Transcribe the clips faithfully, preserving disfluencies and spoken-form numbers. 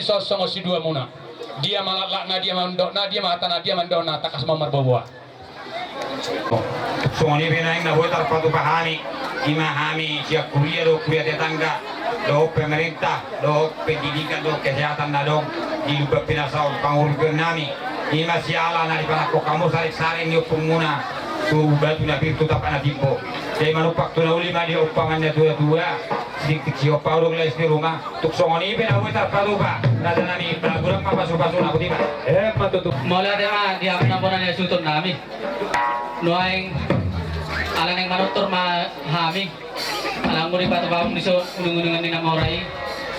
Songon siduamuna. Dia ma laklakna, dia ma undokna, dia ma hatana, dia ma undokna, tangkas ma marboaboa. Songon i pe naeng na boi tarpatupa hami, i ma hami sian huria dohot huria tetangga, dohot pemerintah, dohot pendidikan, dohot kesehatan na adong di Lumban Pinasaon, pangurupion nami, i ma siala na dipanangkok hamu saring-saring ni ompungmuna tu batu na pir tu tampak na timbo. Jadi manumpak tu na uli ma dihompa amang na tua-tua, sitiktik sihompa, adong lais ni ruma. Tung songon i pe na boi tarpatupa, raja nami, godang ma pasu-pasuna, boti ma. Emma tutu. Mauliate ma di hamu na bona ni hasuhuton nami. Nuaeng ala naeng manortor ma hami. Ala anggo dipatupa hamu dison uning-uningan ni na mora i,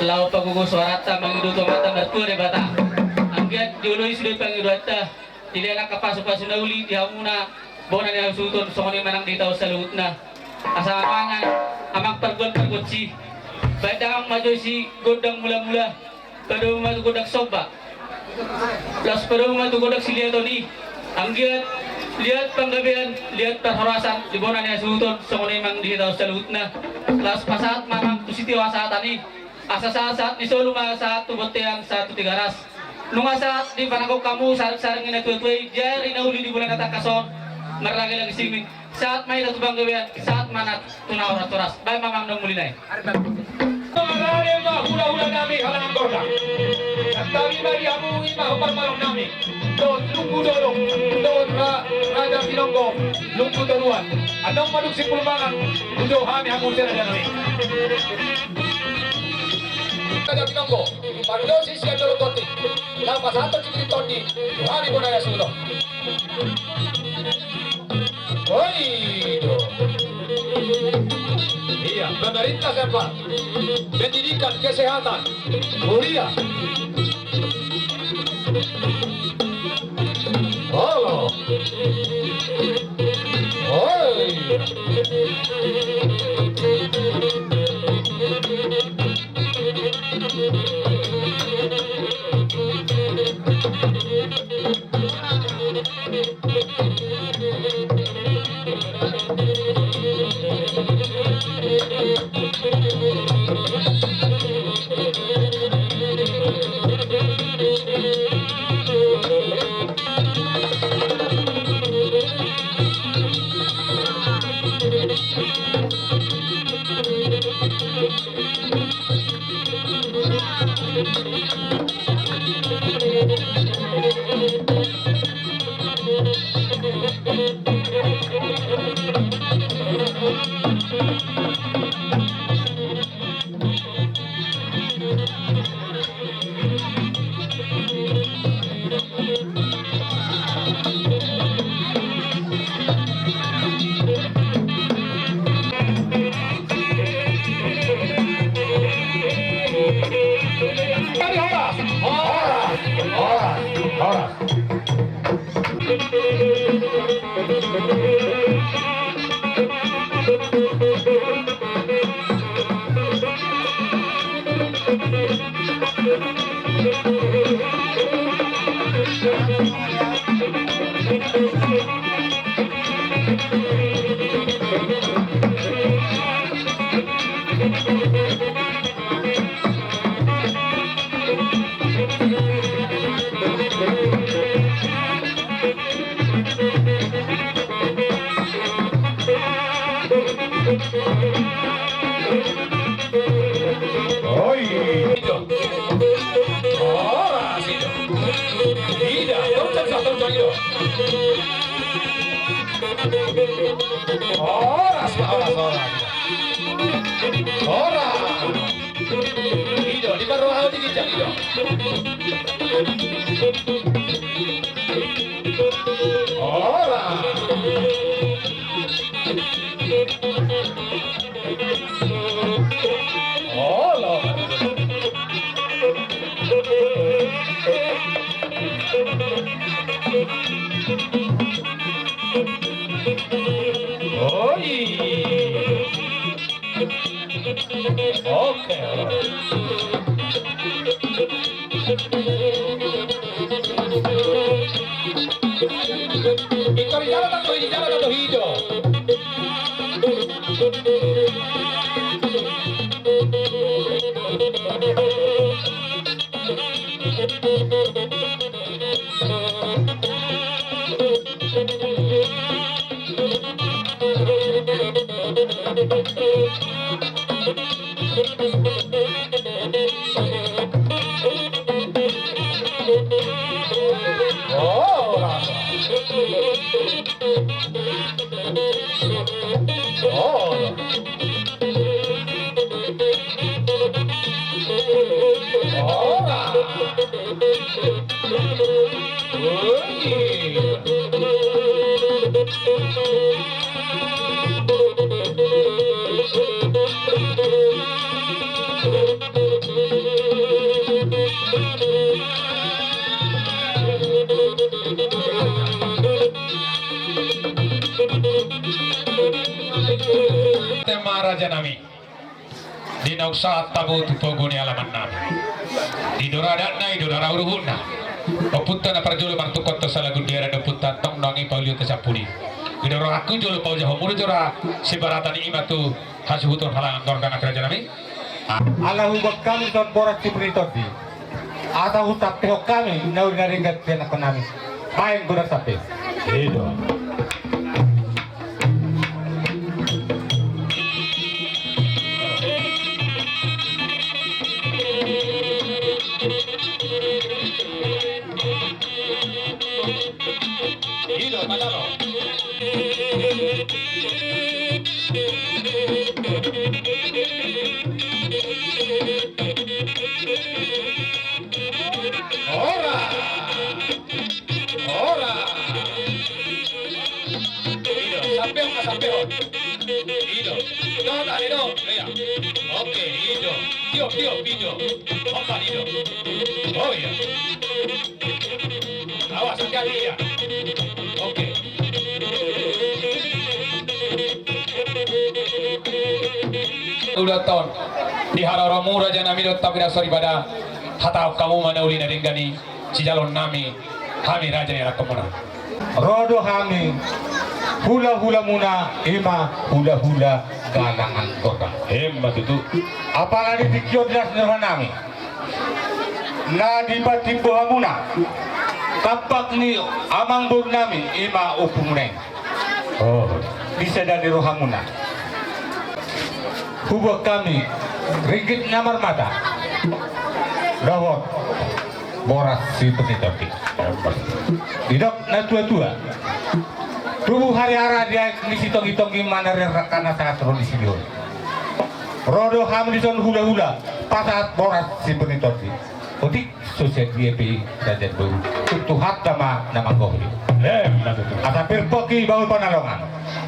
laho pagogo soaranta mangido tu Amanta Martua Debata. Anggiat dioloi sude pangidoanta, dilehon angka pasu-pasu na uli di hamu na bona ni hasuhuton, songon i ma nang di hita on saluhutna. Asa mangan amang pargual pargonsi, baen damang ma jo sigondang mula-mula, padomu ma tu gondang somba, laos padomu ma tu gondang siliaton i. Anggiat liat panggabean, liat parhorasan di bona ni hasuhuton, songon i ma nang di hita on saluhutna. Laos pasahat ma amang tu sitio hasahatan i. Asa sahat-sahat ni solu ma sahat tu bontean, sahat tu Tigaras. Nunga sahat dipanangkok hamu saring-saring ni na tua-tua i, jari na uli di bulan na tangkas on marlage-lage simin. Sahat ma hita tu panggabean, sahat ma na tu na horas-horas. Baen ma amang na umuli nai. Marade ma hula-hula nami halangan gondang. Santabi ma di hamu, i ma hombar malong nami. Dohot Lumbu Dolok, dohot ra-, Raja Sinonggo, Lumbu Toruan. Adong ma dung simpul mangan, undo hami hamu sira di hami. Raja Sinonggo, pandosi sian Dolok Tondi. Laho pasahathon sipir ni tondi tu hami bona ni hasuhuton. Oi do. Iya, pemerintah siapa? Pendidikan, kesehatan, kuliah. Olo. Oi. Horas, horas, horas, horas. Oi. Horas, ido. Ida, torcan sa, torcan, ido. Horas, horas, horas. Horas. Ido, di parroha di ginjang, ido. Horas. Olo. Oi. Oke, olo. Itor di jala tanto, di jala tanto hido. Tema raja nami. Di naung sahat tabo tu pogu ni alaman nami. I do ra adatna, i do ra ruhutna. Ompunta na parjolo martungkot tu salagun di ari ni ompunta, antong nuaeng i paulion tu sampulu. I do rohangku jolo paulihon muna jora sibaratan i ma tu hasuhuton halangan gordang, ate raja nami. Ala huboan hami tu boras sipir ni tondi. Asa husampehon hami na uli na denggan tu ianakhon nami. Baen godang sampe. I do. I do, pataro. Ora. Ora. I do, sampehon ma, sampehon. I do. Dohot, i do. Iya. Oke, i do. Tiop, tiop, i do. Opat, i do. Oh iya. Awas, hati-hati, iya. Oke. Ulaon on. Di haroromu raja nami dohot hami na soripada, hatahon hamu ma na uli na denggan i sijaloon nami, hami raja ni ianakhonmuna. Ro do hami hulahulamuna, i ma hulahula galangan gordang. Emma tutu. Apala di tingki on di las ni roha nami na dipatimbo hamuna tambak ni amangboru nami, i ma ompumuna i. Oh. Di sada ni rohamuna huboan hami ringgit na marmata dohot boras sipir ni tondi. Didok na tuatua, tubu hariara di aek ni sitongitong i ma na rerangkana sahat ro di sidihon. Ro do hami dison hulahula pasahat boras sipir ni tondi. Otik so sadia pe i raja ni boru, tung Tuhanta ma na manggohi. Emma tutu. Asa pir pongki bahul panalongan,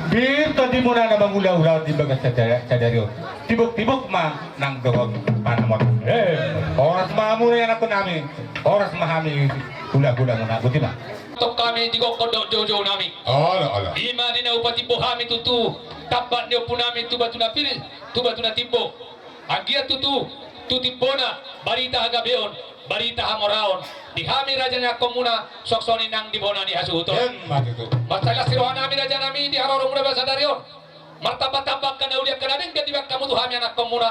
pir tondimuna na mangulahula di bagas sada-, sadari on. Tiboktibok ma nang dohot panamot. Emma. Horas ma hamuna ianakhon nami, horas ma hami hulahulamuna. Boti ma. Tong hami di gokhon dohot joujou nami. Olo, olo. I ma di na hupatimbo hami tutu tambak ni ompu nami tu batu na pir, tu batu na timbo. Anggiat tutu, tu timbona, barita hagabeon, barita hamoraon di hami raja ni ianakhonmuna, songon i nang di bona ni hasuhuton. Emma tutu. Mansai las ni roha nami raja nami di haroromuna ba sadari on. Martambatamba angka na uli angka na denggan dibaen hamu tu hami ianakhonmuna.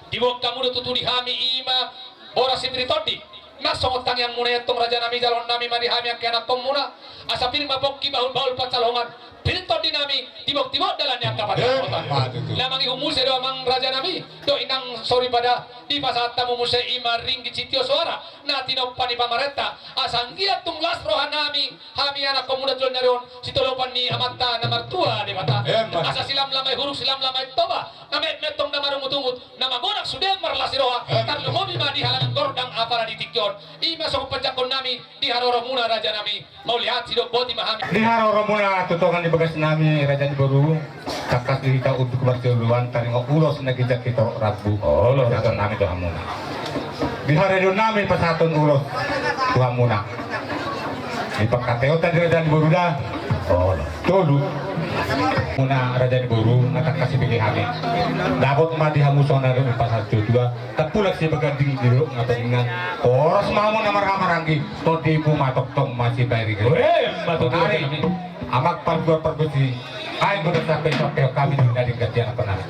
Diboan hamu do tutu di hami i ma boras sipir ni tondi. Na songon tangiangmuna i antong raja nami, jaloon nami ma di hami angka ianakhonmuna, asa pir ma pongki bahulbahul pansalongan, pir tondi nami, tiboktibok dalan ni angka pandapotan. Emma tutu. Na mangihut muse do amang raja nami, dohot inang soripada, dipasahat hamu muse i ma ringgit sitio soara na tinompa ni pamarenta, asa anggiat tung las roha nami, hami ianakhonmuna tu joloan ni ari on, sitolopan ni Amanta na martua Debata. Emma. Asa silamlama i huruk, silamlama i toba, na metmet tong na marungutungut, na magodang sude marlas ni roha. Emma. Tarlumobi ma di halangan gordang apala di tingki on. I ma songon panjangkon nami di haroromuna raja nami. Mauliate do, boti ma hami. Di haroromuna tu tonga ni bagas nami raja ni boru, tangkas di hita unduk marsioloan, taringot ulos na ginjang hita rambu. Olo. Pasahaton nami tu hamuna. Di haradeon nami pasahaton ulos tu hamuna. Di pangkataion ta di raja ni boru da. Olo. Tolu. Muna raja ni boru, na tangkas dibege hami. Dapot ma di hamu songon na didok ni pasahat ni natuatua. Tampulak sibaganding di dolok na paningan. Horas ma hamu na marhahamaranggi. Tondimu ma tongtong masipairing. Emma tutu. Amang pargual pargonsi. Ai godang sampe sampe hami di na denggan di ianakhon nami.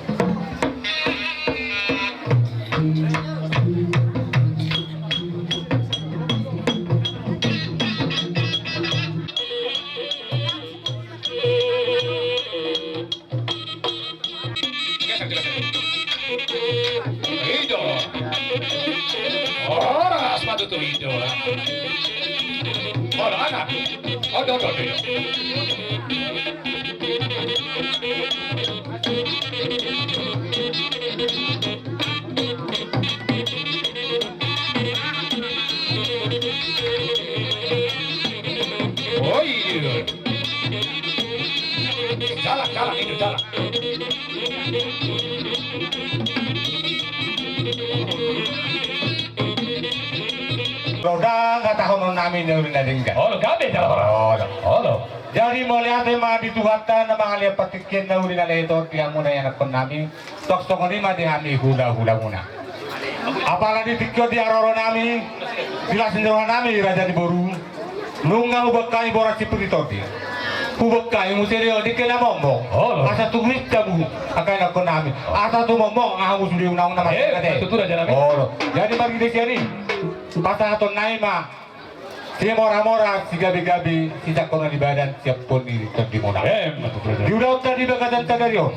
Ora, sepatu tu ido. Ora, anak. Odo, odo, odo. Oi. Jalan, jalan, ido, jalan. Olo, ndang hatahonon nami na uli na denggan. Olo, gabe da ora. Olo. Olo. Jadi mauliate ma di Tuhanta na mangalean partingkian na uli na lehe on di hamuna ianakkon nami. Tok songon i ma di hami hula-hula muna. Apala di tingki on di haroro nami, di las ni roha nami raja ni boru. Nunga hubangkai boras sipu ni tondi. Hubangkai muse do dengke na momong. Olo. Asa tu gurit hamu angka ianakkon nami. Asa tumomong hamu sude unang na mate. Olo. Jadi marhite sian i, pasahaton nami ma simora-mora, sigabe-gabe, sijangkon ni badan, siampon ni tondi muna. Di ulaonta di bagasan sadari on,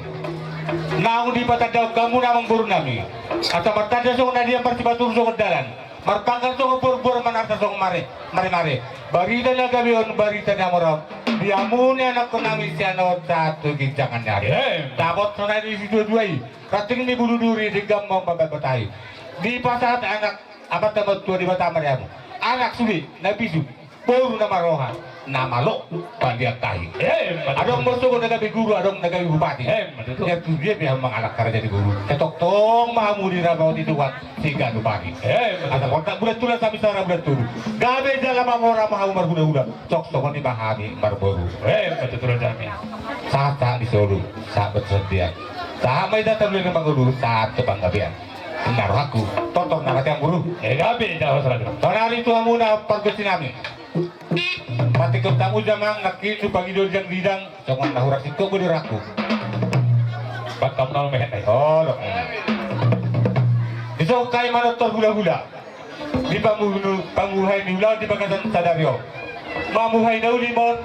naung dipatandahon hamu amangboru nami, asa martanda songon adian, marsipatudu songon dalan, marpangkal songon boruboru, manarta songon mare, mare-mare. Barita na gabe on, barita na mora on di hamu ianakkon nami sian on sahat tu ginjangan ni ari. Dapot sonari di sidua-dua i, ranting ni bulu duri, denggan ma mambahen batahi. Dipasahat anak Amanta Martua Debata ma di hamu. Anak sude na bisuk, boru na marroha, na malo paliang tahi. Adong ma sogot na gabe guru, adong na gabe bupati. Ia tu dia pe hamu mangalangka raja ni boru. Tongtong ma hamu diraba on di Tuhan siganup ari. Asa tontak bulan tulan, samisara bulan tolu. Gabe jala mamora ma hamu marhula-hula. Tok songon i ma hami marboru. Sahat-sahat ni solu, sahat ma tu songon dia. Sahat ma hita tu na mangolu, sahat tu panggabean. Ninna rohangku, tortor na mate, amangboru. Sonari tu hamuna pargonsi nami. Patingkop tamu jamang nangkin tu pangido didang-didang, songon na hurang singkop do rohangku. Bangkam na mehet nai. Olo. Di son hami manortor hula-hula. Di pamuhai ni ulaon di bagasan sadari on. Mamuhai na uli ma on,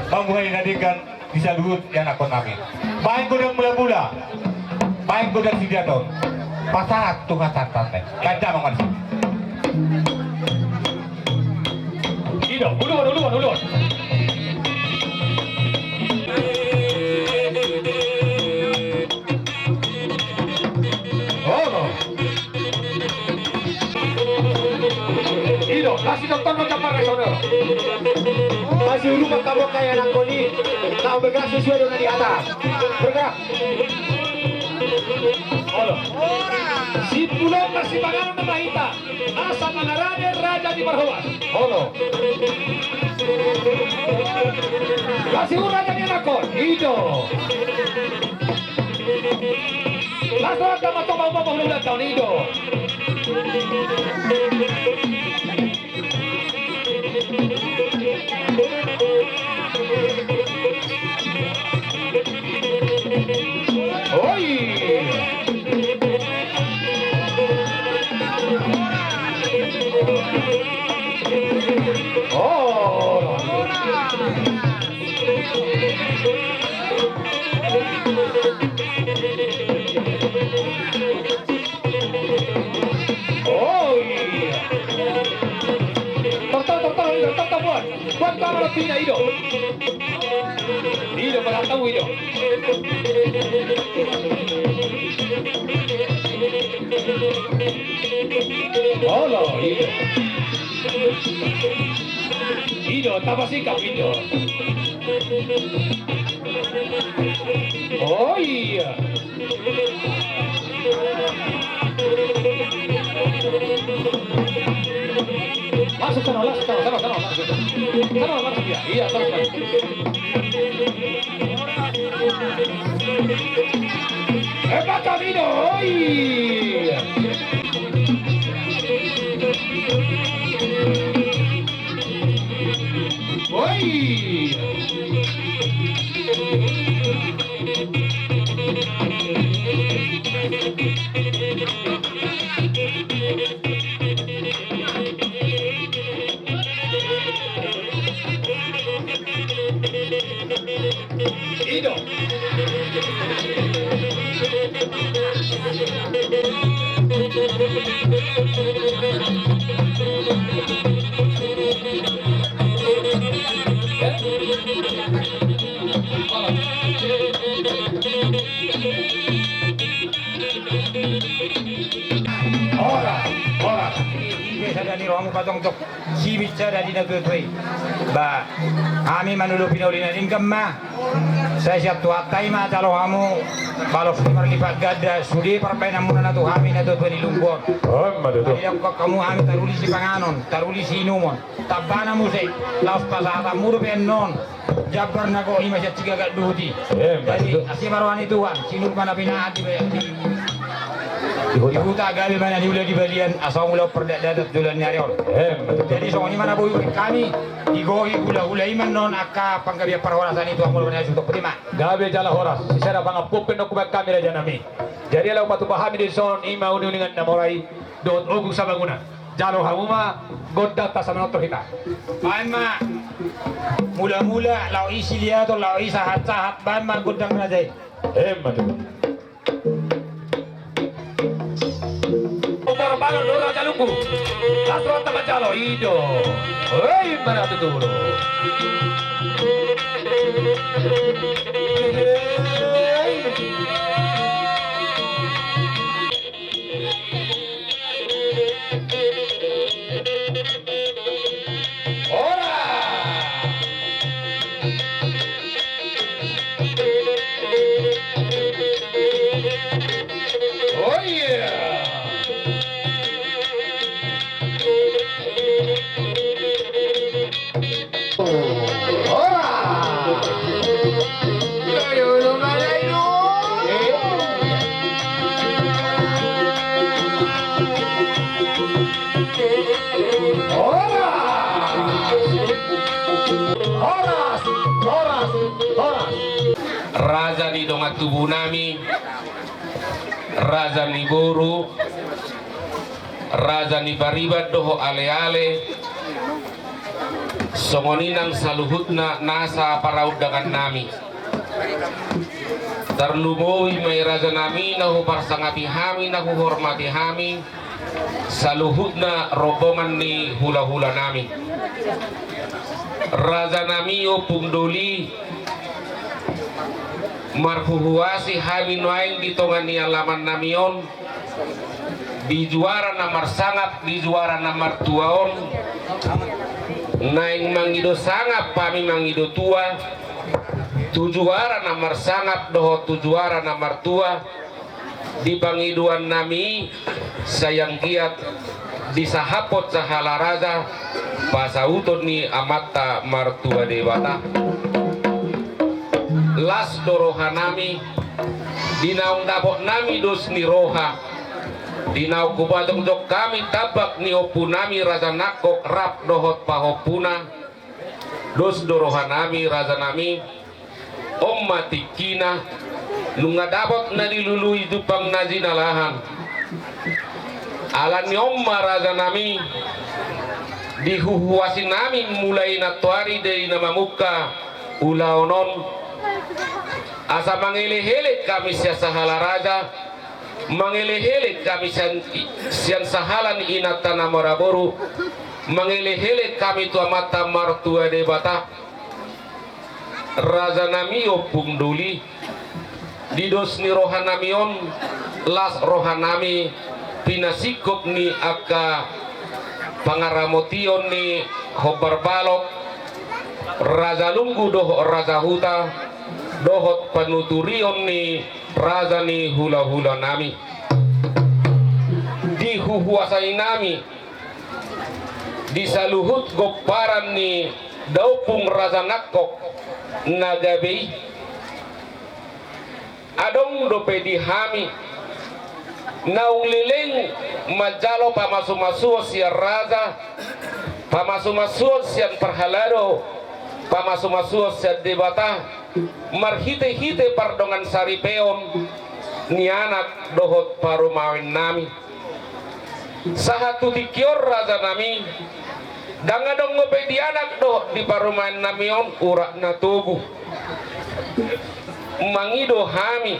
mamuhai na denggan. Di saluhut ianakkon nami. Baen godang mula-mula. Baen godang sidaton. Pasahat tu hasahatan nai. Ganda ma marsi. Ido, uluhon, uluhon, uluhon. Olo. Ido, las ni doktor no jambar na songon on. Masiurupan hamu angka ianakkon i, na umbergerak sesuai dengan di atas. Bergerak. Olo. Simpulon marsipanganon nama hita. Asa mangarade raja ni Parhobas. Olo. Las ni raja ni ianakkon. Ido. Las rohanta ma tong, mau, mau, mau, ulang tahun, Ido. Oi. Oh. Oh, iya. Tortor, tortor, Ido, tortor, buat. Buat kamu lebihnya, Ido. Ido, pada tahu, Ido. Olo, Ido. Ido, tamba sikap, Ido. Oh, iya. Masuk sana, masuk sana, sana, sana, masuk. Sana, masuk, ya. Iya, terus, Mas. Hebat kami, doi. Woi. Ido. Horas, horas. Ise sada ni rohamu patongtong. Sibit sada di natuatua i. Ba, hami manolopi na uli na denggan ma. Sai sian Tuhanta i ma jalo hamu balos ni marlipat ganda sude parbaenanmuna na tu hami natuatua ni lunggu on. Emma tutu. Dilehon hamu hami taruli sipanganon, taruli siinumon. Tambana muse, laos pasahatanmu dope annon. Jambar na gok i ma sian sigagat duhut i. Emma tutu. Jadi asi ma roha ni Tuhan, sinur ma na pinahan di bayak di huta. Di huta gabe ma na niula di balian, asa ulaon pardakdakan joloan ni ari on. Emma tutu. Jadi songon i ma na boi hubaen hami, digohi hulahula i ma annon angka panggabean parhorasan i tu hamu. Gabe jala horas, sisada pangampu pe annon hubaen hami rajanami. Jadi ala hupatupa hami dison i ma uniuningan na mora i dohot ogung sabaguna. Jalo hamu ma gondang ta, asa manortor hita. Baen ma mulamula, laho i siliaton, laho i sahatsahat, baen ma gondang raja i. Emma tutu. Umbar balon do raja lunggu. Las rohanta manjalo i do. Hei, mana tutu do. Horas! Oh iya! Horas! Horas! Horas! Horas! Horas! Raja ni dongan tubu nami, raja ni boru, raja ni pariban dohot aleale, songon i nang saluhutna nasa paraundangan nami. Tarlumobi ma i raja nami na huparsangapi hami, na huhormati hami, saluhutna rombongan ni hulahula nami. Raja nami Ompung Doli, marhuhuasi hami nuaeng di tonga ni alaman nami on, di juara na marsangap, di juara na martua on, naeng mangido sangap hami mangido tua, tu juara na marsangap dohot tu juara na martua, di pangidoan nami i, sai anggiat disahaphon sahala raja, pasauton ni Amanta Martua Debata. Las do roha nami, di naung dapot nami dos ni roha, di naung hupajongjong hami tambak ni ompu nami Raja Nangkok rap dohot pahompuna, dos do roha nami, raja nami, on ma tingkina, nunga dapot na dilului jumpang na jinalahan. Ala ni on ma raja nami, dihuhuasi nami mulai nantoari di na mamungka ulaon on, asa mangelekelek hami sian sahala raja, mangelekelek hami sian, sian sahala ni inanta na maraboru, mangelekelek hami tu Amanta Martua Debata. Raja nami Ompung Doli, di dos ni roha nami on, las roha nami pinasingkop ni angka pangaramotion ni hombar balok, raja lunggu dohot raja huta, dohot panuturion ni raja ni hulahula nami. Dihuhuasi nami di saluhut gomparan ni daompung Raja Nangkok na gabe i. Adong dope di hami naung leleng manjalo pamasumasuon sian raja, pamasumasuon sian parhalado, pamasumasuon sian Debata, marhitehite pardongansaripeon ni anak dohot parumaen nami. Sahat tu tingki on raja nami, ndang adong dope di anak dohot di parumaen nami on urat na togu. Mangido hami,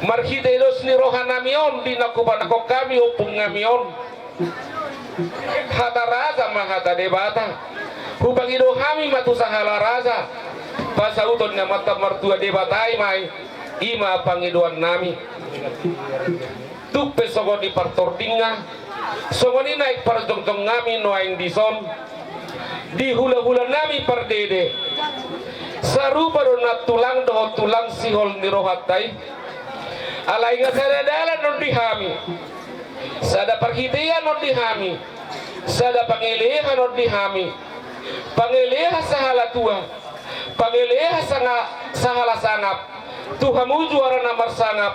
marhite dos ni roha nami on di na hupanangkok hami ompung nami on, hata raja ma hata Debata. Hupangido hami ma tu sahala raja, pasauton ni Amanta Martua Debata i ma i, i ma pangidoan nami. Tung pe songon i partordingna, songon i naeng parjongjong nami nuaeng dison, di hulahula nami pardede. Sarupa do nantulang dohot tulang sihol ni rohanta i. Alai nga sada dalan on di hami, sada parhitean on di hami, sada pangelehan on di hami, pangelehan sahala tua, pangelehan sanga-, sahala sangap, tu hamu juara na marsangap,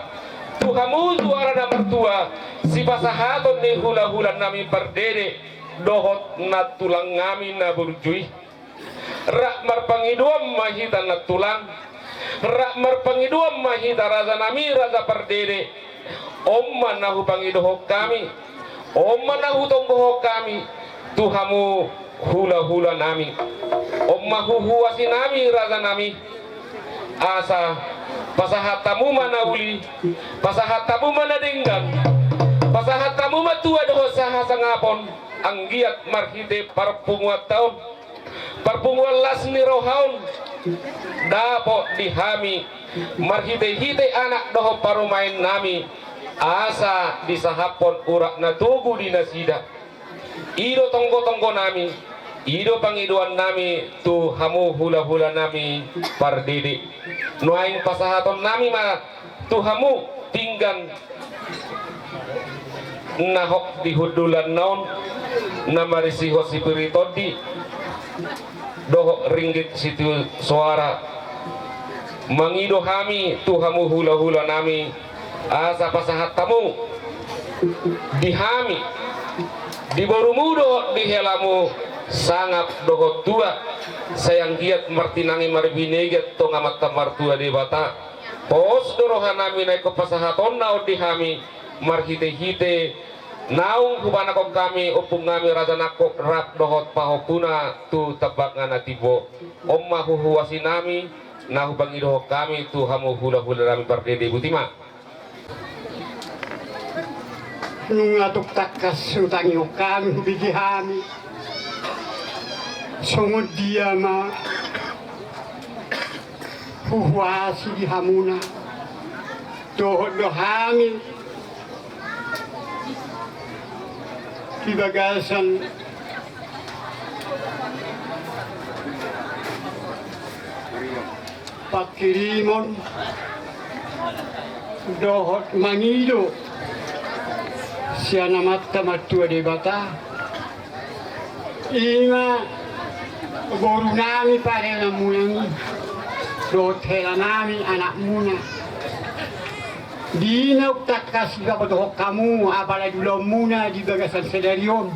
tu hamu juara na martua, sipasahaton ni hulahula nami pardede, dohot nantulang nami na burju i. Rap marpangidoan ma hita nantulang, rap marpangidoan ma hita raja nami raja pardede. On ma na hupangidohon hami, on ma na hutonggohon hami, tu hamu hulahula nami. On ma huhuasi nami raja nami. Asa pasahat hamu ma na uli, pasahat hamu ma na denggan, pasahat hamu ma tua dohot sahasangapon, anggiat marhite parpunguanta on, parpunguan las ni roha on, dapot di hami, marhitehite anak dohot parumaen nami, asa disahaphon urat na togu di nasida. I do tonggotonggo nami, i do pangidoan nami tu hamu hulahula nami pardede. Nuaeng pasahaton nami ma tu hamu pinggan na hot di hundulanna on, na marisihon sipir ni tondi dohot ringgit sitio soara. Mangido hami tu hamu hulahula nami, asa pasahat hamu di hami, di borumu dohot di helamu, sangap dohot tua, sai anggiat martinangi marbinege tong Amanta Martua Debata. Pos do roha nami na ingkon pasahatonna on di hami, marhitehite naung hupanangkok hami ompung nami raja nangkok rap dohot pahompuna tu tambakna na timbo. On ma huhuasi nami, na hupangidohon hami tu hamu hulahula nami pardede. Boti ma. Nunga tung tangkas hutangihon hami, hubege hami, songon dia ma huhuasi di hamuna. Dohot do hami di bagasan pangkirimon dohot mangido sian Amanta Martua Debata. I ma boru nami parenganmuna i, dohot hela nami anakmuna. Di naung tangkas dipabotohon hamu apala di ulaonmuna di bagasan sadari on,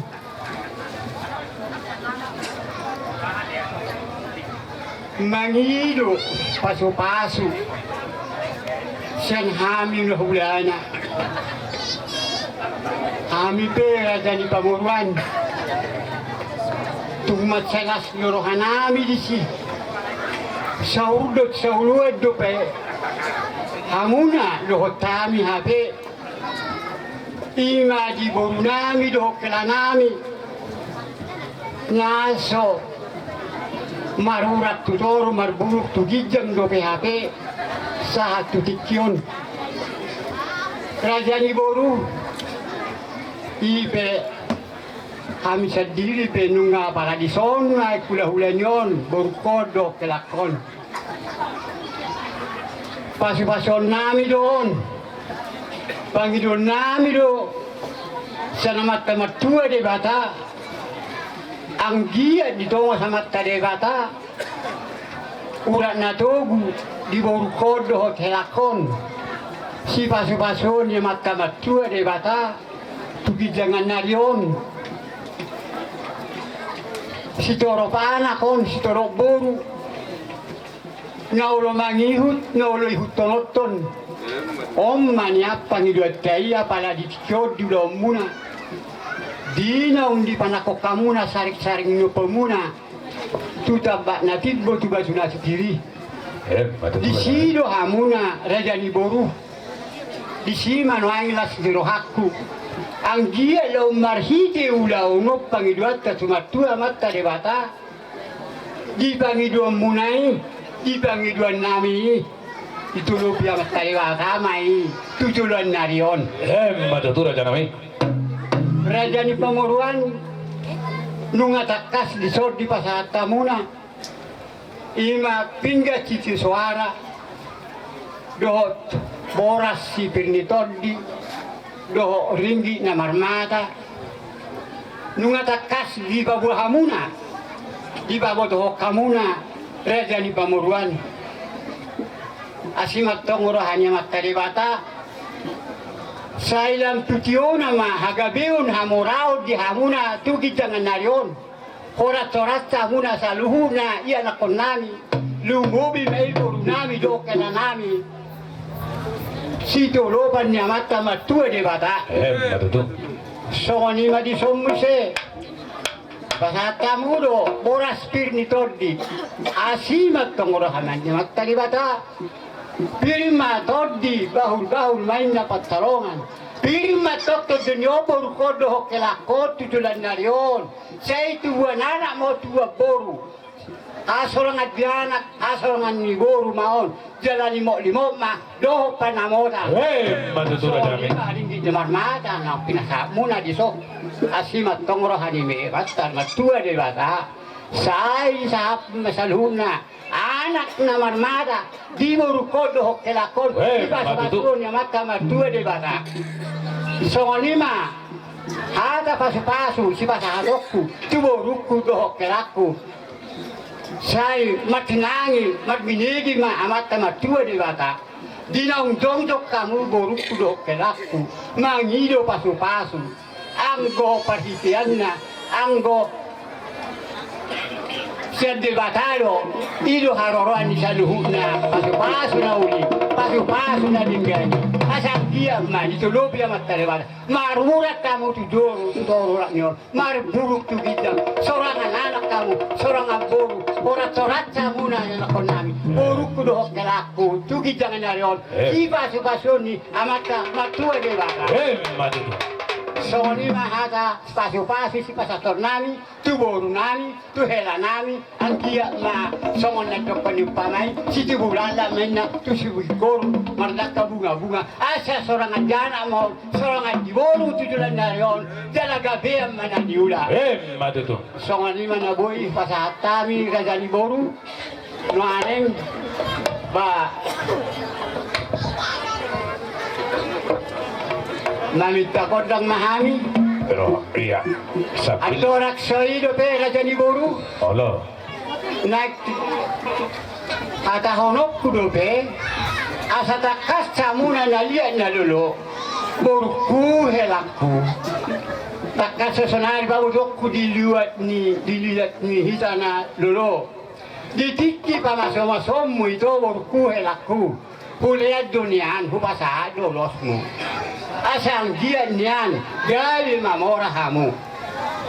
mangido pasupasu sian hami hulahulana. Hami pe raja ni pamoruan, tung mansai las do roha nami disi. Saur dohot sauluan dope hamuna dohot hami hape. I ma di boru nami dohot hela nami, na so marurat tu toru, marburuk tu ginjang dope hape sahat tu tingki on. Raja ni boru, i pe hami sandiri pe nunga apala dison naeng hulahula ni on, borungkon dohot helangkon. Pasupasuon nami do on, pangidoon nami do sian Amanta Martua Debata. Anggiat ditongos Amanta Debata urat na togu di borungkon dohot helangkon, sipasupasuon ni Amanta Martua Debata tu ginjang nari on. Sitorop anak on, sitorop boru, na olo mangihut, na olo ihuthononhon. On ma nian pangidoanta i apala di tingki on di ulaonmuna. Di naung dipanangkok hamuna saringsaring ni ompumuna tu tambak na timbo tu batu na sitiri. Disi do hamuna raja ni boru. Disi ma nuaeng las ni rohangku. Anggiat laho marhite ulaon on pangidoanta tu Martua Amanta Debata. Di pangidoanmuna i, di pangidoannami i, ditolopi Amanta Debata ma i tu joloan ni ari on. Emma tutu, rajanami. Raja ni pamoruan, nunga tangkas dison dipasahat hamuna, i ma pinggan sitio soara, dohot boras si pir ni tondi, dohot ringgit na marmata, nunga tangkas dipaboa hamuna, dipabotohon hamuna, raja ni pamoruan. Asi ma antong roha ni Amanta Debata, sai lam tu tiona ma hagabeon hamoraon di hamuna tu ginjang ni ari on. Horas-horas hamuna saluhutna ianakkonnami, lumobi ma i borunami dohot helanami. Sitolopan ni Amanta Martua Debata. Emma tutu. Songon i ma dison muse. Pasahat hamu do boras pir ni tondi. Asi ma antong roha ni Amanta Debata. Pir ma tondi, bahul-bahul ma inna pansalongan. Pir ma antong tondi ni on, borungkon dohot helangkon tu joloan ni ari on. Sai tubuan anak ma on, tubuan boru. Hasorangan di anak, hasorangan ni boru ma on. Jala limot-limot ma dohot panamotan. Emma tutu, rajanami. Songon i ma ringgit na marmata na pinasahatmuna dison. Asi ma antong roha ni Amanta Martua Debata. Sai sahat ma saluhutna anak na marmata di borungkon dohot helangkon. Emma tutu. Dipasupasu ni Amanta Martua Debata. Songon i ma hata pasupasu sipasahatonku tu borungku dohot helangku. Sai martinangi, marbinege ma Amanta Martua Debata. Di naung jongjong hamu borungku dohot helangku mangido pasupasu. Anggo parhiteanna, anggo sian Debata do, i do haroroan ni saluhutna pasupasu na uli, pasupasu na denggan i. Asa anggiat ma ditolopi Amanta Debata. Marurat hamu tu jolo, tu toru ni on. Marburung tu ginjang, sorangan anak hamu, sorangan boru, horas-horas hamuna ianakkonnami, borungku dohot helangku, tu ginjang ni ari on, eh, dipasupasu ni Amanta Martua Debata. Emma tutu. Songon i ma hata pasupasu sipasahatonnami tu borunami, tu helanami, anggiat ma songon na nidok ni umpama i, sitibu laklak ma inna tu sibulingkoru, mardangka bunga-bunga, asa sorangan di anak ma on, sorangan di boru tu joloan ni ari on, jala gabean ma na niula. Emma tutu. Songon i ma na boi pasahat hami raja ni boru, nuaeng, ba, maminta gondang ma hami. Ro, iya. Sambil. Andorang so i dope raja ni boru. Olo. Na hatahononku dope, asa tangkas hamuna na liat na lolo, borungku helangku. Tangkas sonari pabotoonku di liat ni, di liat ni hita na lolo. Di tingki pamaso-masonmu ito borungku helangku. Hulean do nian, hupasahat do ulosmu. Asa anggiat nian gabe mamora hamu.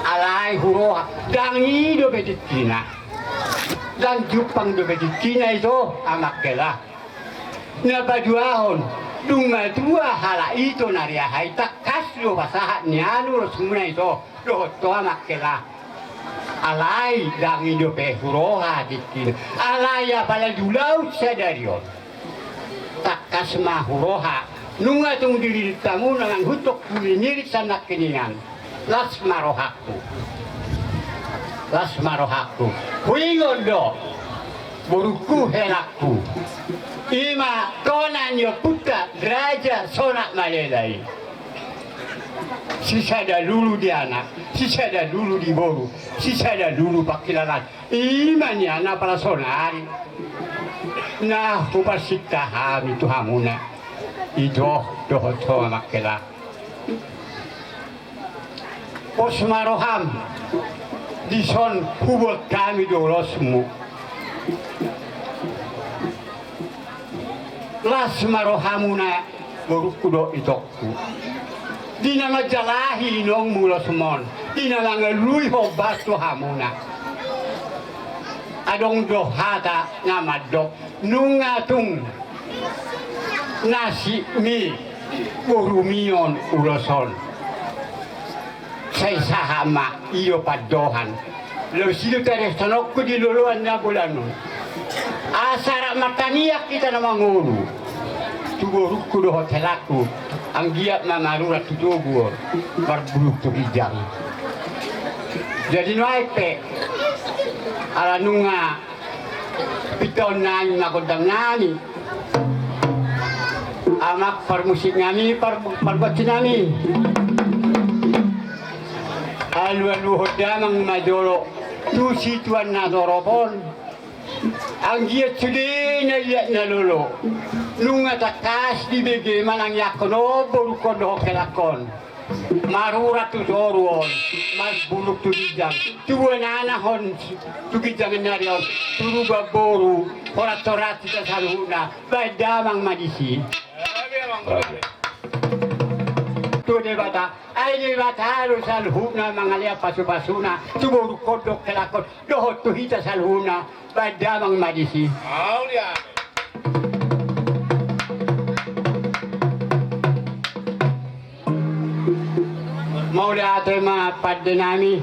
Alai huroha, ndang i dope tingkina. Ndang jumpang dope tingkina ito, Amang Hela. Na paduahon, dung matua halak ito na riahai, tangkas do pasahat nian ulosmuna ito, dohot ho Amang Hela. Alai ndang i dope huroha tingkina. Alai apala di ulaon sadari on, tangkas ma huroha, nunga tung diririt hamu na manghutong huli nirit sian nangkiningan. Las ma rohangku. Las ma rohangku. Huingot do, borungku helangku. I ma tona ni ompunta Raja Sonak Malela i. Sisada lulu di anak, sisada lulu di boru, sisada lulu pangkilalaan. I ma nian apala sonari na huparsinta hami tu hamuna. Ito dohot ho Amang Hela. Pos ma roham, dison huboan hami do ulosmu. Las ma rohamuna, borungku dohot itongku. Di na manjalahi inongmu ulosmon, di na mangalului hombar tu hamuna. Adong do hata na mandok, nunga tung nasibmi borumi on ulos on. Sai sahat ma i do pandohan. Laos i do tarihononku di loloan na bolan on. Asa rap martangiang hita na mangolu tu borungku dohot helangku, anggiat ma marurat tu togu on, marbulung tu ginjang. Jadi nuaeng pe, ala nunga pintahon nami ma gondang nami, amang parmusik nami, par-, pargonsi nami. Alualuhon damang ma jolo tu situan na torop on. Anggiat sude na liat na lolo, nunga tangkas dibege manangiangkon on borungkon dohot helangkon. Marurat tu toru on, marbulung tu ginjang, tubuan anak on tu ginjang ni ari on, tubuan boru, horas-horas hita saluhutna, baen damang ma disi. Tu Debata, ai Debata do saluhutna mangalehon pasupasuna tu borungkon dohot helangkon, dohot tu hita saluhutna. Baen damang ma disi. Mauliate. Mauliate ma pande nami.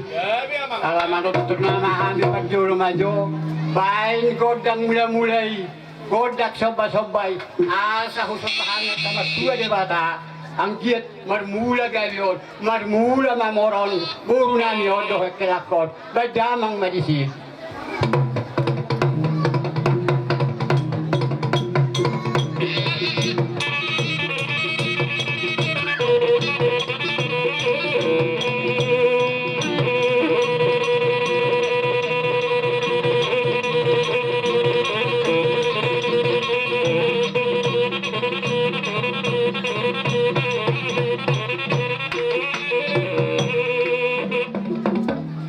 Ala manonton nama hami parjolo ma jo. Baen gondang mulamula i, gondang sombasomba i, asa husomba hami Amanta Martua Debata, anggiat marmula gabe on, marmula mamora on boru nami on dohot helangkon. Baen damang ma disi.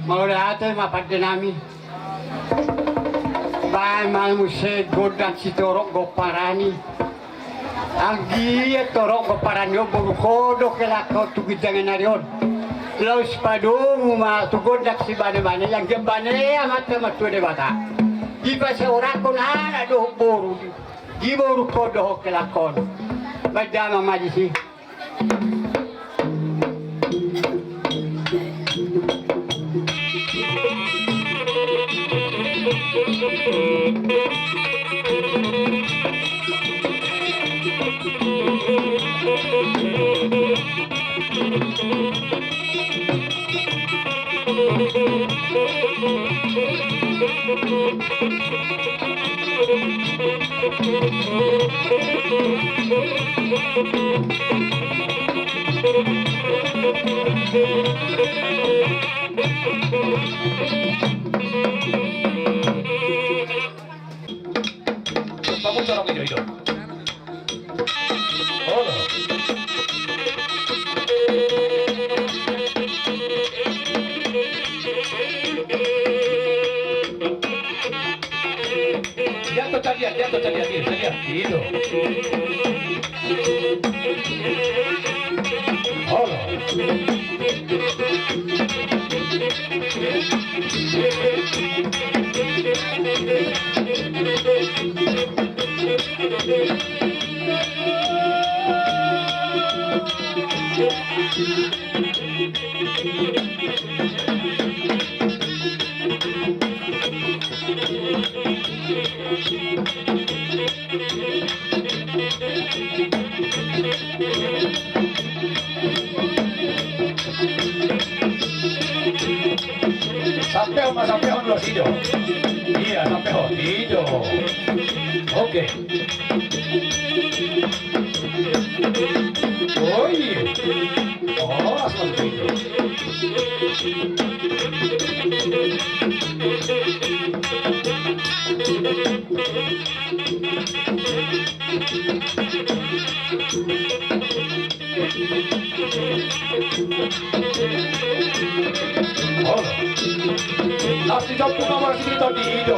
Mauliate ma pande nami. Baen ma muse gondang sitorop gomparan i. Anggiat torop gomparan i on borungkon dohot helangkon tu ginjang ni ari on. Laos padomu ma tu gondang sibanebane i, anggiat bane Amanta Martua Debata, dipasaorhon anak dohot boru di borungkon dohot helangkon. Baen damang ma disi. Pamutar ido, ido. Olo. Dia tu tadi, dia tu tadi, dia tu tadi. Ido. Olo. Sampehon ma, sampehon, los, ido. Iya, sampehon, ido. Oke. Oi. Oh, asal itu. Olo. Nasi jampu nama sini tadi ido.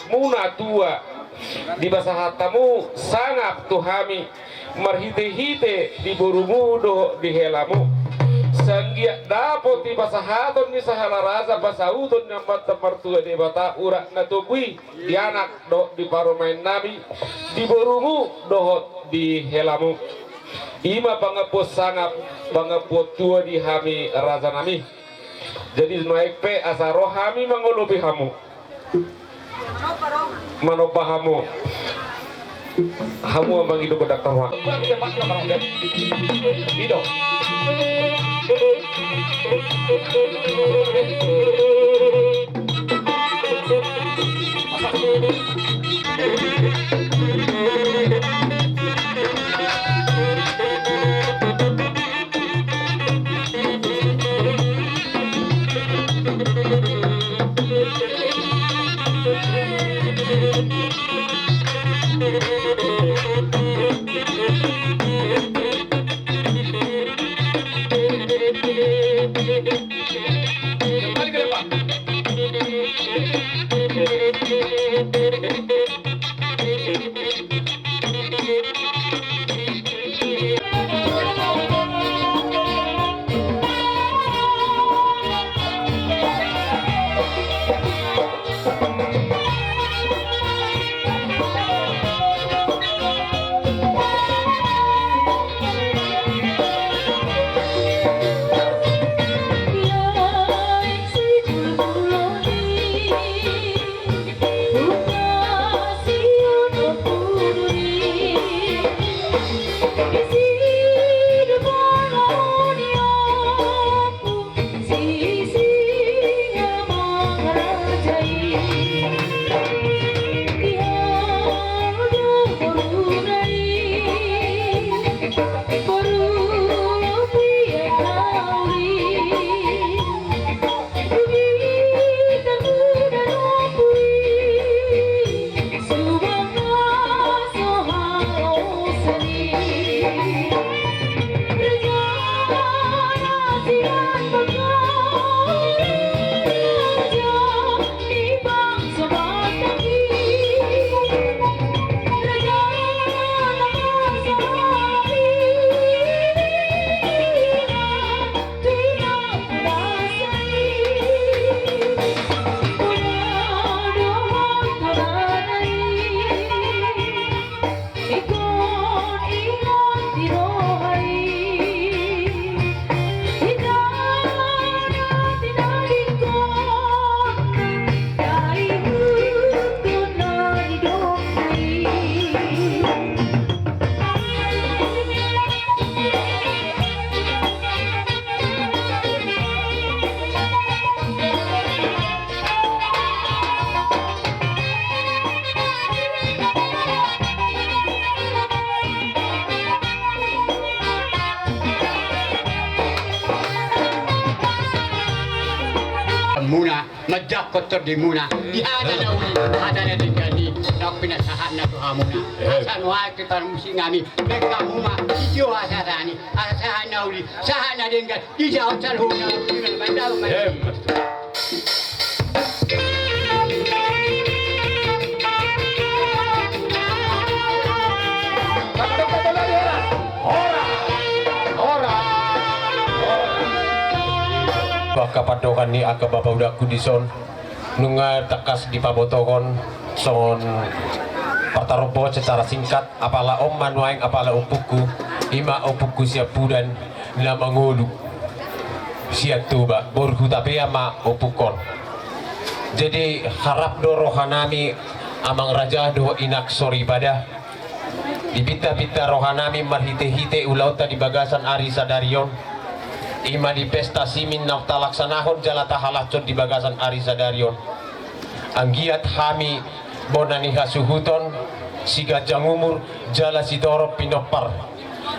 Muna tua. Dipasahat hamu sangap tu hami marhitehite di borumu dohot di helamu. Sanggiat dapot di pasahaton ni sahala raja pasauton ni Amanta Martua Debata urat na togu i di anak dohot di parumaen nami, di borumu dohot di helamu. Ima pangampuon sangap, pangampuon tua di hami raja nami. Jadi nuaeng pe asa ro hami mangolopi hamu. Manomba hamu. Hamu amang ido godang taruhang. Ido. Muna. Manjangkon tondimuna di hata na uli, hata na denggan i, naung pinasahatna tu hamuna. Asa nuaeng pe parmusik nami, baen hamu ma sitio hasahatan i, asa sahat na uli, sahat na denggan, dijahon saluhutna. Angka pandohan ni angka bapa udangku dison, nunga tangkas dipabotohon songon partarombongan secara singkat, apala on ma nuaeng apala ompungku, ima ompungku sian Pudan na mangolu sian Toba, boru Hutapea ma ompungkon. Jadi, harap do rohanami, amang raja dohot inang soripada, dipinta-pinta rohanami marhite-hite ulaonta di bagasan ari sadari on, i ma di pesta simin na talaksanahon jala tahalashon di bagasan ari sadari on. Anggiat hami bona ni hasuhuton, siganjang umur, jala sitorop pinompar.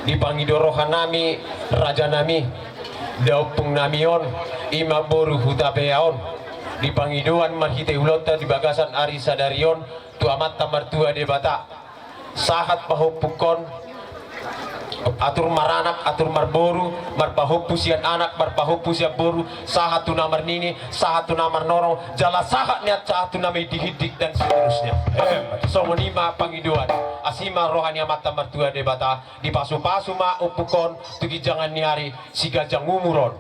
Dipangido rohanami, rajanami, daompung nami on, i ma boru Hutapea on, dipangidoan marhite ulaonta di bagasan ari sadari on tu Amanta Martua Debata. Sahat pahompungkon, atur maranak, atur marboru, marpahompu sian anak, marpahompu sian boru, sahat tu na marnini, sahat tu na marnono, jala sahat nian sahat tu na marhindik-hindik dan seterusnya. Songon i ma pangidoan, asi ma roha ni Amanta Martua Debata, dipasu-pasu ma ompungkon tu ginjangan ni ari, siganjang umur on.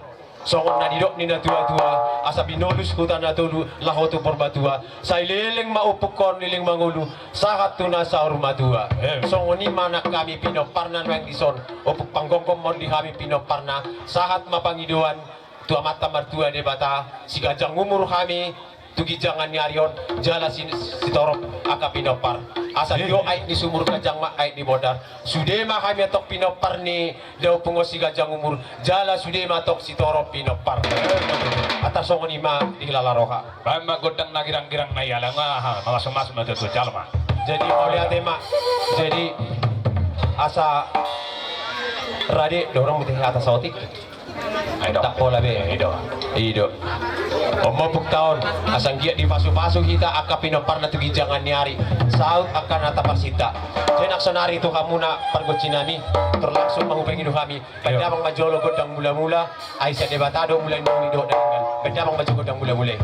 Songon na nidok ni natua-tua, asa binolus huta na tolu laho tu Purbatua, sai leleng ma ompungkon leleng mangolu, sahat tu na saur matua. Songon i ma nang hami pinomparna nuaeng dison, ompung panggomgom ma on di hami pinomparna, sahat ma pangidoan tu Amanta Martua Debata, siganjang umur hami, tu ginjangan ni ari on, jala si-, sitorop angka pinompar. Asa tio aek ni sumur, ganjang ma aek ni bondar. Sude ma hami antong pinompar ni daompung on siganjang umur, jala sude ma antong sitorop pinompar. Antar songon i ma dihilala roha. Baen ma gondang na girang-girang na iala nga, ha, mamasu-masu ma tu jalma. Jadi mauliate ma. Jadi asa rade dorong mute hata saotik. Ai do. Tak pola be. Ai do. I do. On ma ompung ta on, asa anggiat dipasu-pasu hita angka pinomparna tu ginjangan ni ari. Saut angka na taparsinta. Jadi nang sonari tu hamuna pargonsi nami, terlangsung ma hupangido hami. Baen damang ma jolo gondang mula-mula, ai sian Debata do mula ni uli dohot danggan. Baen damang ma jolo gondang mula-mula i.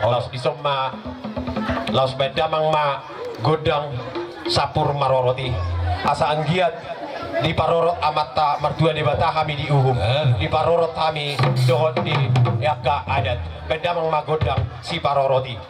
Laos dison ma, laos baen damang ma gondang sampur marorot i. Asa anggiat diparorot Amanta Martua Debata hami di uhum, diparorot hami dohot di angka adat. Baen damang ma gondang siparorot i.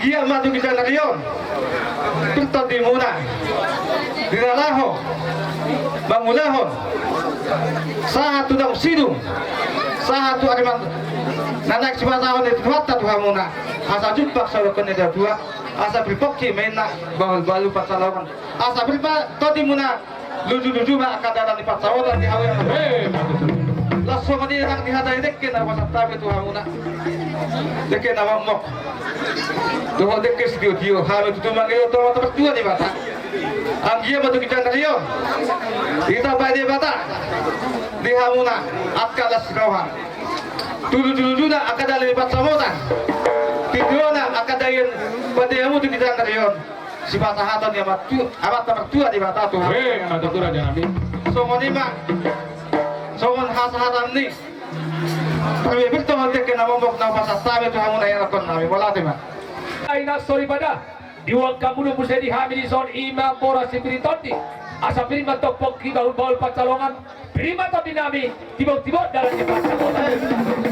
Anggiat ma tu ginjang ni ari on pir tondimuna di na laho mangulahon sahat tu naung sidung, sahat tu ari na naeng sipasahahon ni Tuhanta tu hamuna. Asa jumpang songon nidok ni natuatua, asa pir pongki ma inna bahulbahul pansalongan, asa pir ma tondimuna, lujuluju ma angka dalan ni pansamotan di hamu. Las songon i nang di hata ni dengke na hupasahat hami tu hamuna, dengke na mokmok dohot dengke sitiotio. Hami tutu mangido tu Amanta Martua Debata, anggiat ma tu ginjang ni ari on ditambai Debata di hamuna angka las ni roha, tu lujulujuna angka dalan ni pansamotan, tindiona angka dalan pande hamu tu ginjang ni ari on, sipasahaton ni Amanta Martua Debata tu hamu. Songon i ma songon hasahatan ni parbebirta on, dengke na mokmok na hupasahat hami tu hamuna ianakkonnami. Mauliate ma. Ai na soripada, diuangkanmu do muse di hami dison i ma boras si pir ni tondi, asa pir ma tong pongki bahulbahul pansalongan, pir ma tondinami, tibotibo dalan ni pansamotan.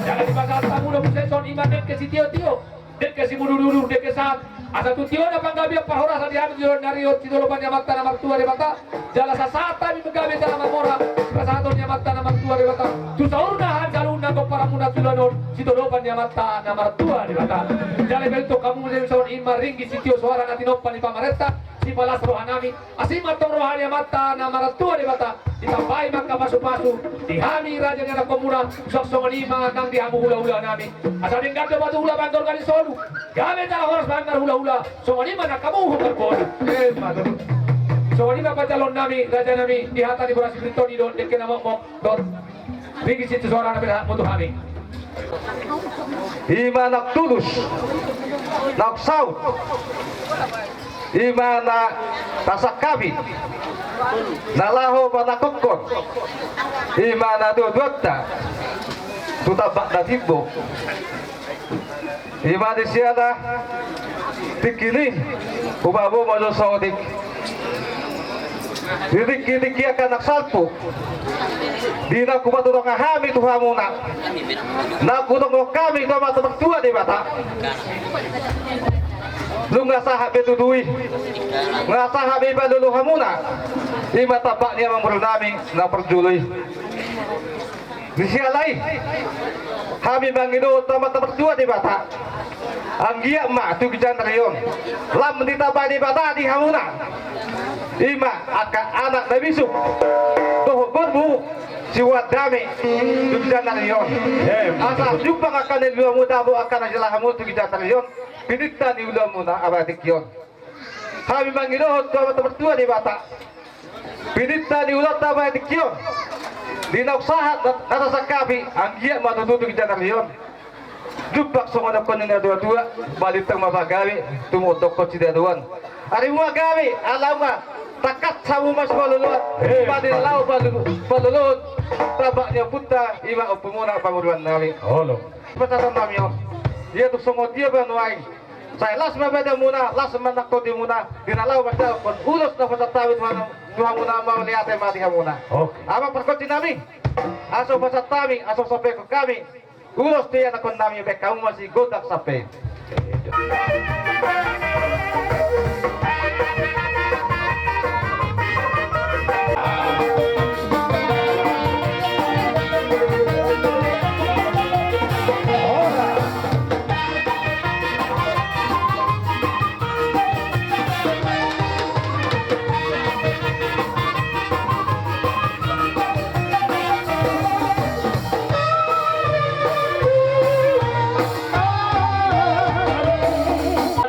Jala dipasahat hamu do muse dison i ma dengke sitiotio, dengke simudurudur, dengke sahat, asa tu tiona panggabean parhorasan di hami tu joloan ni ari on, sidolopan ni Amanta na martua Debata, jala sahat hami manggabe jala mamora, sipasahaton ni Amanta na martua Debata tu saurna hami saluhutna pomparanmuna tu joloan on, sidolopan ni Amanta na martua Debata. Jala dipasahat hamu muse dison i ma ringgit sitio soara na tinompa ni pamarenta, sipalas rohanami. Asi ma tong roha ni Amanta na martua Debata, ditambai ma angka pasupasu di hami raja ni anakkonmuna, songon i ma nang di hamu hulahula nami. Asa denggan do batu hula, bangga organ ni solu, gabe jala horas bahen marhulahula, songon i ma nang hamu ummarboru. Emma tutu. Songon i ma panjaloonnami rajanami, di hata ni boras si pir ni tondi dohot dengke na mokmok dohot ringgit sitio soara na pinasahatmu tu hami. I ma naung tulus, naung saut, i ma na tasangkapi, na laho manangkokhon i ma na duaduanta tu tambak na timbo. I ma di siala tingki i, hupaboa ma jo sodik di tingki-tingki angka na salpu, di na hupaturang hami tu hamuna, na hudok hami tu Amanta Martua Debata. Nunga sahat be tutu i, nunga sahat be dipalulut hamuna i ma tambak ni amangborunami na parjolo i. Di siala i hami mangido tu Amanta Martua Debata, anggiat ma tu ginjang ni ari on lam ditambai Debata di hamuna, i ma angka anak na bisuk dohot borbu, siuan dame tu ginjang ni ari on. Asa jumpang angka na niulamu, dabo angka na jala hamu tu ginjang ni ari on, pinta ni ulaonmuna bahen tingki on. Hami mangidohon tu Amanta Martua Debata, pinta ni ulaonta bahen tingki on, di naung sahat na, na tasangkapi, anggiat ma tutu tu ginjang ni ari on jumpang songon nidok ni natuatua, balintang ma pagabe, tumundalhon sidadoan. Arimu ma gabe, ala nunga tangkas hamu masipaloloan, di na laho palulut, palulut tambak ni ompunta, i ma ompumuna, pamoruonnami. Olo. Pasahatonnami on, ia tung songon dia pe nuaeng, sai las ma badamuna, las ma nang tondimuna, di na laho manjalo ulos na hupasahat hami tu hamuna. Mauliate ma di hamuna. Oke. Amang pargonsinami, asa hupasahat hami, asa husampaion hami ulos tu ianakkonnami, bahen hamu ma sigompa sampe.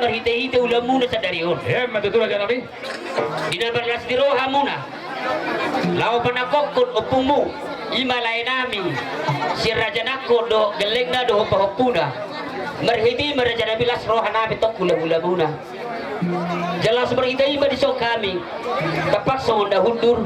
Marhitehite ulaonmuna sadari on. Emma tutu rajanami. Di na marlas ni rohamuna laho manangkokhon ompungmu, i ma laenami, sian raja nangkok dohot gellengna dohot pahompuna. Marhite i ma rajanami las rohanami tong hulahulamuna. Jala so marhite i ma dison hami tampak songon na hundur,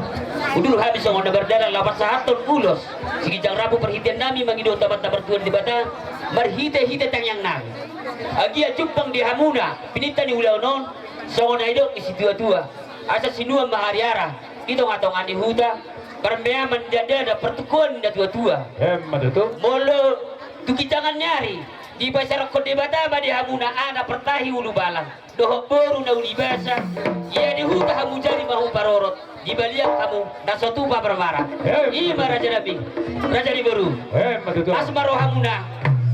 hundur hami songon na mardalan laho pasahathon ulos siginjang rambu parhiteannami mangido tu Amanta Martua Debata marhitehite tangiangnami. Anggiat jumpang di hamuna pinta ni ulaon on, songon na nidok ni situatua, asa sinuan ma hariara di tongatonga ni huta, parmeaman ni dandana, partukoan ni natuatua. Emma tutu. Molo tu ginjangan ni ari Dipasarokhon Debata ma di hamuna anak partahi ulubalang dohot boru na uli basa. Ia di huta hamu jadi ma huparorot, di balian hamu na so tupa parmara. Em. I ma raja nami, raja ni boru. Em, ma tutu. Las ma rohamuna,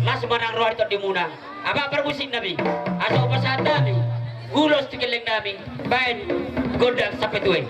las ma nang roha ni tondimuna. Amang parmusik nami, asa hupasahat hami ulos tu gelleng nami baen gondang sampe tua i.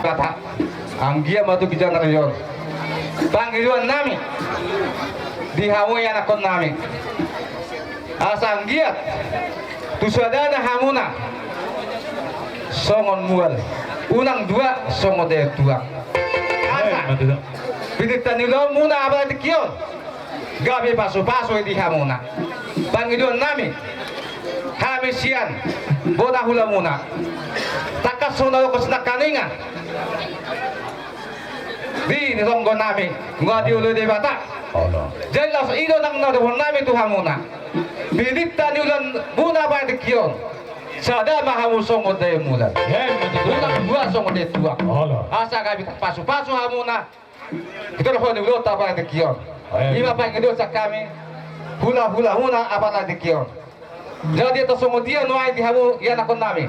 Kata, anggiat ma tu ginjang na ro on pangidoan nami di hamu ianakhon nami. Asa anggiat tu sadana hamuna songon mual, unang dua songon daion tuak. Asa, eh, ma tutu, pininta ni ulaonmuna apala tingki on gabe pasupasu i di hamuna. Pangidoan nami, hami sian bona hulamuna, tangkas songon na dongkos nangkaningan di tonggo nami, nunga dioloi Debata. Jadi laos i do nang na dohonon nami tu hamuna. Pininta ni ulaonmuna apala tingki on, sada ma hamu songon daion mual, unang dua songon daion tuak. Asa gabe pasupasu hamuna. Hita do hona ulaonta apala tingki on. Ima pangidoan sian hami hulahula muna apala tingki on. Jadi asa songon dia nuaeng di hamu ianakhon nami.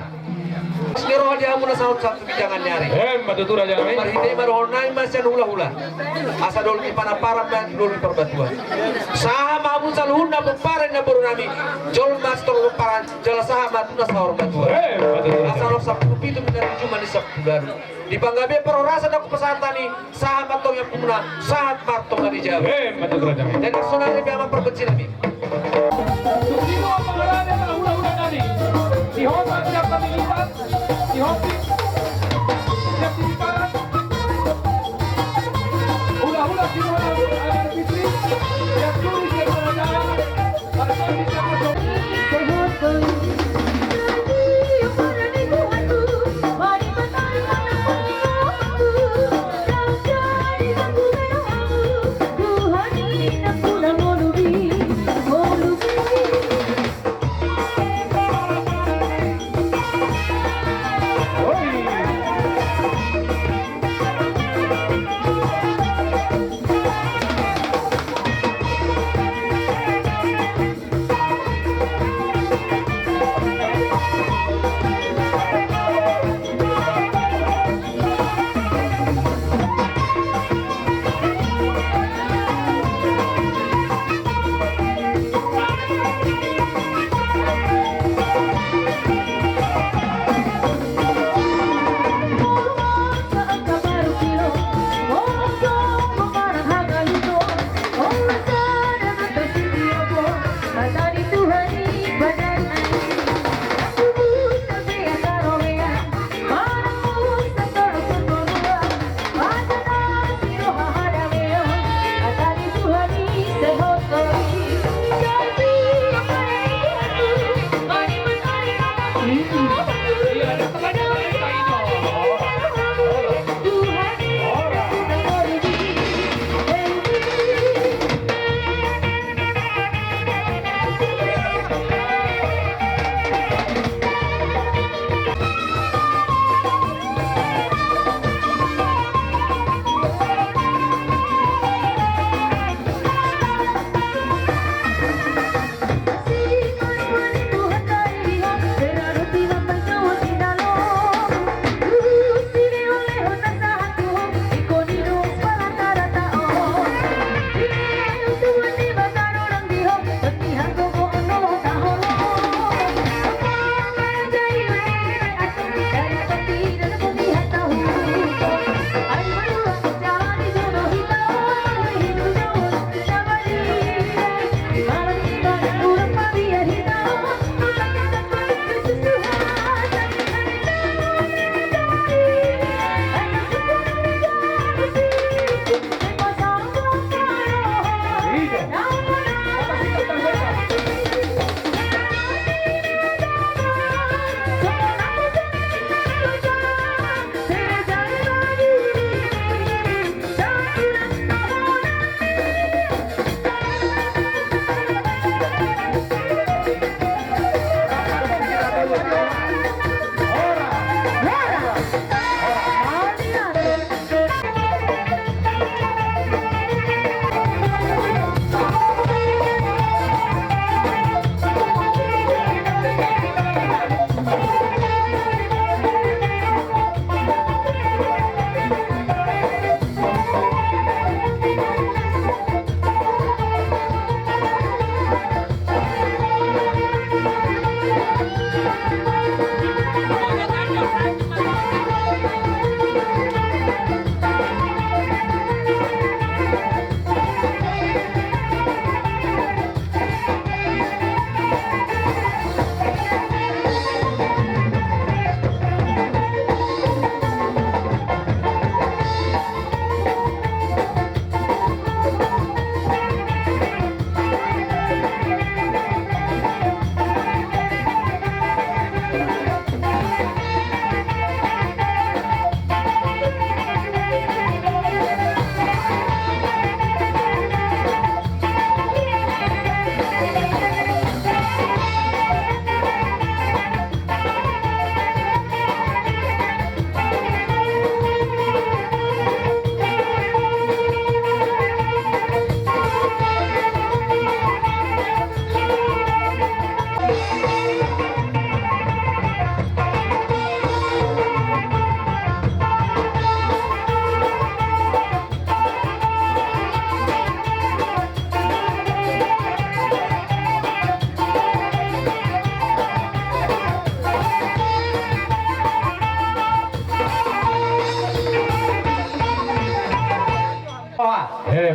Las ni roha di hamu na saut sahat tu ginjangan ni ari. Em, ma tutu raja nami. Marhite i ma dohonon nami ma sian hulahula. Asa dol ni panamparan ma dol ni parbatuan. Sahat ma hamu saluhutna pomparan ni namboru nami. Jolma sitorop pomparan jala sahat ma tu na saur matua. Em, ma tutu raja. Asa ro sampulu pitu minarujung ma ni sampulu alu. Di panggabean parhorasan na hupasahat hami, sahat ma antong i ampuna, sahat ma antong na di jabu. Em, ma tutu raja nami. Jadi sonari pe amang pargonsi nami. Tung di do pangarangan na hulahula nami. Di hota siap pamilihan, di hoti siap titipan. Hulahula si Bona Agar Fitri, siap turi siap pangajaan.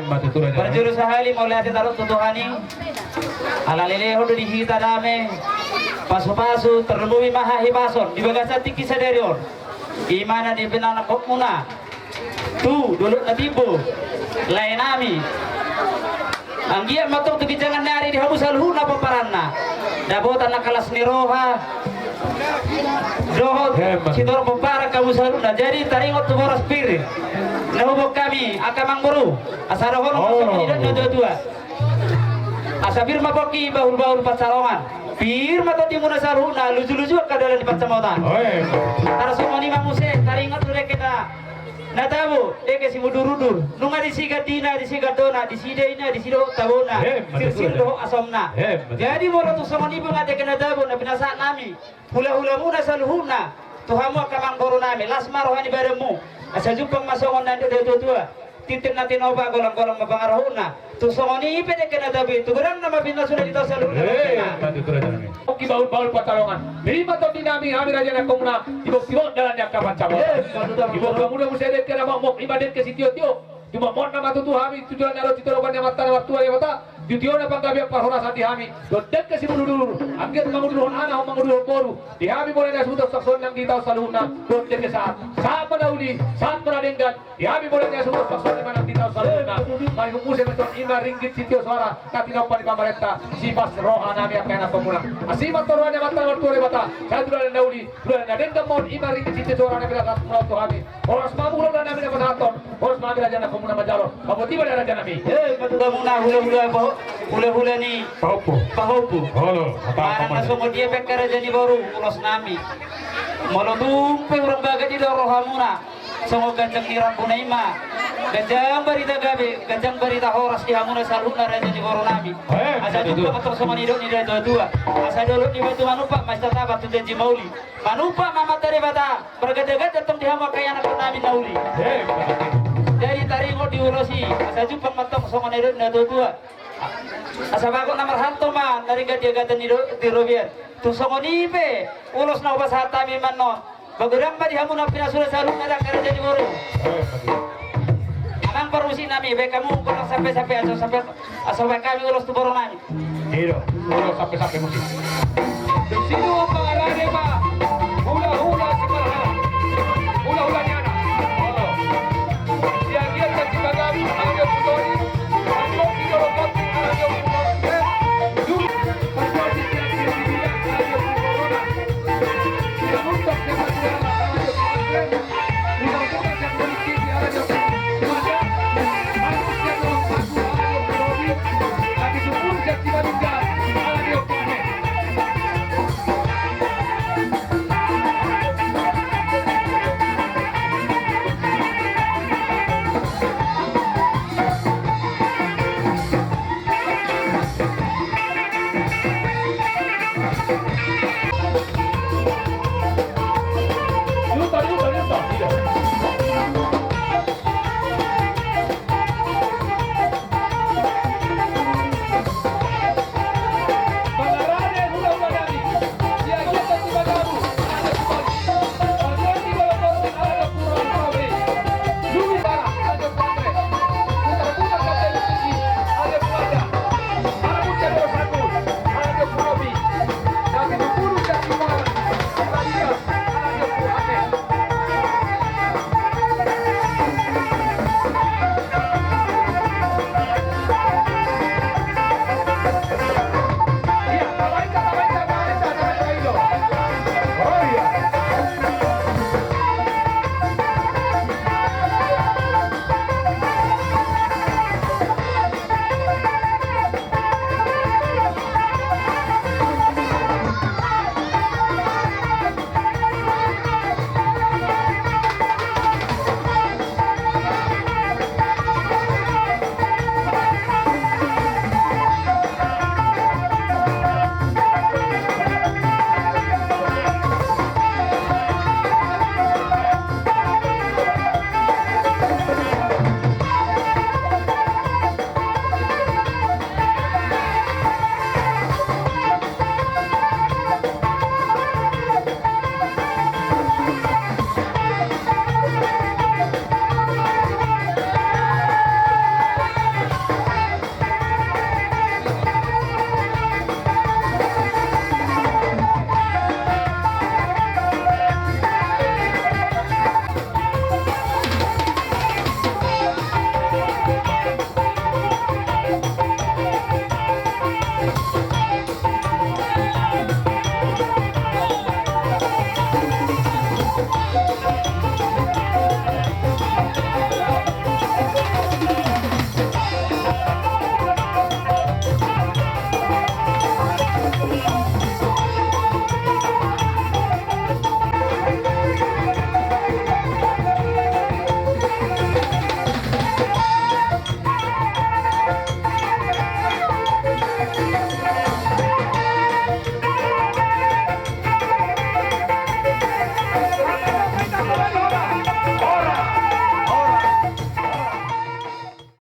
Parjolo sahali mauliate taruhon tu Tuhan i. Ala lelehon do di hita dame, pasupasu, tarlumobi ma hahipason di bagasan tingki sadari on. I ma na dipinanamhonmuna tu dolok na timbo, lae nami. Anggiat ma tong tu ginjangan ni ari di hamu saluhutna pomparanna. Dapotan angka las ni roha dohot sitorop pomparan hamu saluhutna. Jadi taringot tu boras pir na huboan hami angka amangboru, asa dohonon ma songon i didok ni natuatua. Asa pir ma pongki, bahulbahul pansalongan. Pir ma tondimuna saluhutna, lujuluju angka dalan ni pansamotan. Tarsongon i ma muse taringot tu dengke na tabo, dengke simudurudur. Nunga disi gandina, disi gandona, disi daina, disi dohot tabona, sirsir dohot asomna. Jadi molo tung songon i pe ma dengke na tabo na pinasahat nami, hulahulamuna saluhutna, tu hamu angka amangboru nami, las ma roha ni badanmu. Asa jumpang ma songon na nidok ni natuatua, tintin na tinopa, golanggolang ma pangarahutna. Tung songon i pe dengke na tabo i, tu godangna ma pinasuna di taon saluhutna. Oke, bahulbahul pansalongan. Pir ma tondi nami hami raja ni angka muna, tibokibok dalan ni angka pansamotan. Tibok hamuna muse dengke na mokmok, i ma dengke sitiotio. Tumomot nama tutu hami tu joloan ni ari on, tu joloan ni Amanta na martua Debata, tu tiona panggabean parhorasan di hami, dohot dengke simudurudur, anggiat manguduruhon anak, manguduruhon boru, di hami molo na suhut saksona nang di taon saluhutna, dohot dengke sahat, sahat ma na uli, sahat ma na denggan, di hami molo na suhut saksona nang di taon saluhutna, mangihup muse ma songon i ma ringgit sitio soara, na tinompa ni pamarenta, sipas roha nami angka ianakhonmuna. Asi ma tu roha ni Amanta na martua Debata, sahat tu dalan na uli, tu dalan na denggan ma on, i ma ringgit sitio soara na pinasahat muna tu hami. Horas ma hamu hulahula nami na pasahathon, horas ma hami raja ni angka muna manjalo. Pamoti ma da raja nami. Eh, patupa muna hulahula, paho-, hulahula ni pahompu. Pahompu. Olo, apa, apa mana songon dia pe angka raja ni boru, ulos nami. Molo tung pe hurang bagas didok rohamuna, songon ganjang ni rambuna i ma. Ganjang barita gabe, ganjang barita horas di hamuna saluhutna raja ni boru nami. Eh, asa betul. Jumpa ma tong songon nidok ni natuatua. Asa dolok ni batu manumpak, ma sitatapan tu janji mauli. Manumpak ma Amanta Debata, margandaganda tong di hamu angka ianakhon nami na uli. Jadi taringot di ulos i, asa jumpang ma tong songon nidok ni natuatua. Asa bagot na marhalto ma na denggan di agatan ni ro-, di robean. Tung songon i pe ulos na hupasahat hami ma annon. Magodang ma di hamu na pinasuna saluhutna angka raja ni boru. Amang parmusik nami, baen hamu godang sampesampe, asa sampe, asa baen hami ulos tu boru nami. I do, ulos sampesampe musik. Disi do pangarade ma hulahula si Parhalak, hulahula ni anak. Olo. Siagian dan si Bagam, anak ni Putoni, Pangkok di Dolok Pati, anak ni Putoni. Dulu, Pangkok di Putoni, anak ni Putoni.